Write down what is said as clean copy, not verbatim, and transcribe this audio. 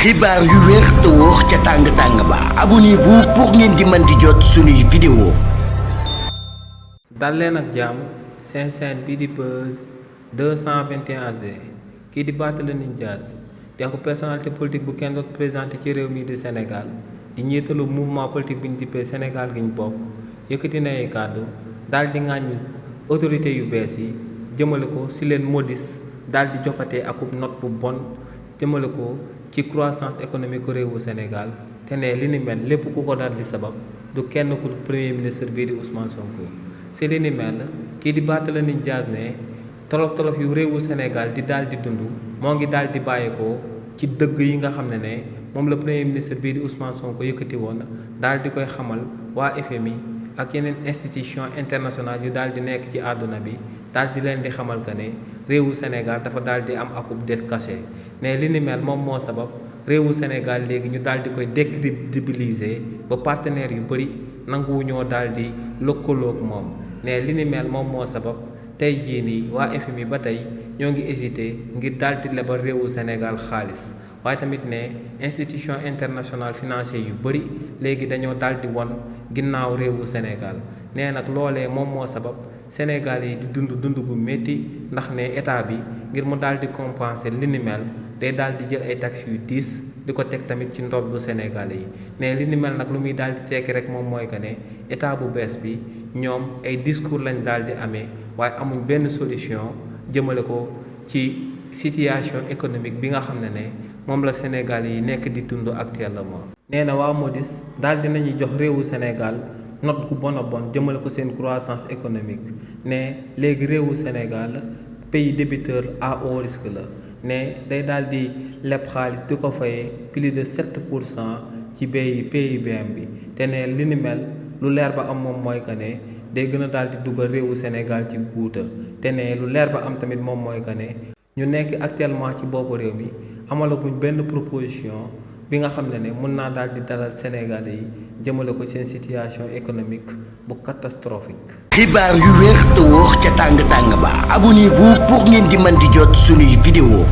xibaar yu wér te wóor ca tàng ba abonnez-vous pour ngeen di mën di jot suñuy vidéo. dal leen ak jàmm seen chaîne bii di Buzz 221 HD kii di Barthélémy Dias di ak personnalité politique bu kenn doot présenté ci réew mi di Sénégal di njiitalu mouvement politique bi ñu dippee Sénégal gi ñu bokk yëkkati na ay kàddu daal di ŋàññi autorité yu bees yi jëmale ko si leen modis daal di joxatee akub note bu bon jëmale ko ci croissance économique réewu Sénégal te ne li ni mel lépp ku ko daal di sabab du kenn ku premier ministre bii di Ousmane Sonko si li ni mel kii di Barthélémy Dias ne tolof-tolof yu réewu Sénégal di daal di dund moo ngi daal di bàyyeekoo ci dëgg yi nga xam ne moom la premier ministre bii di Ousmane Sonko yëkkati woon daal di koy xamal waa FMI ak yeneen institution internationale yu daal di nekk ci àdduna bi daal di leen di xamal que ne réewu Sénégal dafa daal di am akub det caché ne li ni mel moom moo sabab réewu Sénégal léegi ñu daal di koy décrédibiliser ba partenaires yu bëri nanguwu ñoo daal di lëkkaloog moom ne li ni mel moom moo sabab tey jii nii waa FMI ba tey ñoo ngi hésité ngir daal di lebal réewu Sénégal xaalis waaye tamit ne institution internationale financière yu bëri léegi dañoo daal di won ginnaaw réewu Sénégal nee nag loolee moom moo sabab Sénégal yi di dund gu métti ndax ne état bi ngir mu daal di compenser li ni mel day daal di jël ay taxes yu diis di ko teg tamit ci ndoddu Sénégal yi ne li ni mel nag lu muy daal di tekki rek moom mooy que ne état bu bees bi ñoom ay discours lañ daal di amee waaye amuñ benn solution jëmale ko ci situation économique bi nga xam ne moom la Sénégal yi nekk di dund actuellement. nee na waa modis daal dinañuy jox réewu Sénégal note gu bon a bon jëmale ko seen croissance économique ne léegi réewu Sénégal pays débiteur à haut risque la ne day daal di leb xaalis di ko fayee plus de 7% ci PIBM bi te ne li ni mel lu leer ba am moom mooy que ne day gën a daal di dugal réewu Sénégal ci guuta te ne lu leer ba am tamit moom mooy que ne ñu nekk actuellement ci boppu réew mi amalaguñ benn proposition bi nga xam ne mun naa daal di dalal Sénégalais yi jëmale ko seen situation économique bu catastrophique. xibaar yu wér te wóor ca tàng ba abonnez-vous pour ngeen di mën di jot suñuy vidéo.